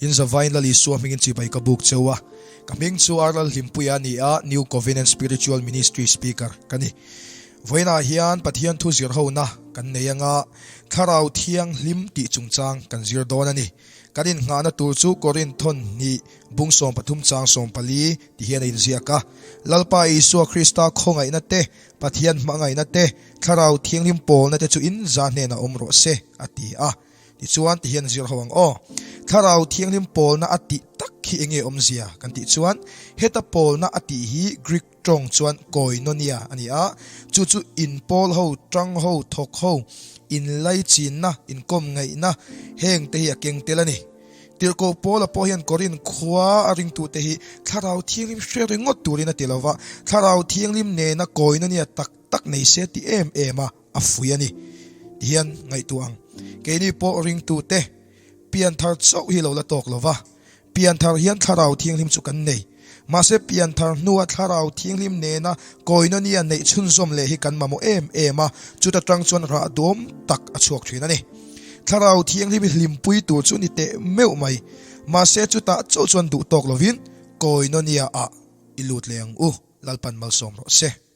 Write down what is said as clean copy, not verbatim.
In zavain Lal Isua hmingin chibai ka buk cheu a, ka hming chu Ar Lalhlimpuia a ni a, New Covenant Spiritual Ministry Speaker ka ni. Vawiinah hian Pathian thu zir hona kan nei anga Thlarau Thianghlim tih chungchang kan zir dawn a ni. Kan innghahna tur chu Korinthon hnih bung 13 chang 14 ti hian a inziak a, Lalpa Isua Krista khawngaihna te, Pathian hmangaihna te, Thlarau Thianghlim pawlna te chu in za hnenah awm rawh se, a ti a. Tichuan ti hian zir ho ang aw. Thlarau Thianghlim pawlna a tih tak hi enge awmzia kan tih chuan heta pawlna a tih hi Greek tawng chuan koinonia a ni a, chu chu inpawl ho, tang ho, thawk ho, inlaichinna, inkawm ngaihna heng te hi a keng tel a ni. Tirhkoh Paula pawh hian Korinth khua a ringtute hi Thlarau Thianghlim hre ringawt turin a ti lo va, Thlarau Thianghlim nena koinonia tak tak nei se ti em em a a fui a ni ti hian ngaihtuah ang. Keini pawh ringtute pianthar chauh hi lo la tawk lo va, pianthar hian Thlarau Thianghlim chu kan nei. Mahse pianthar hnua Thlarau Thianghlim nena koinonia neih chhunzawm leh hi kan mamawh em em a, chuta tang chuan rah duam tak a chhuak thin a ni. Thlarau Thianghlim hi hlimpui tur chu ni teh meuh mai. Mahse chutah chauh chuan duh tawk lovin koinonia ah i lut leh ang u, Lalpan malsawm rawh se.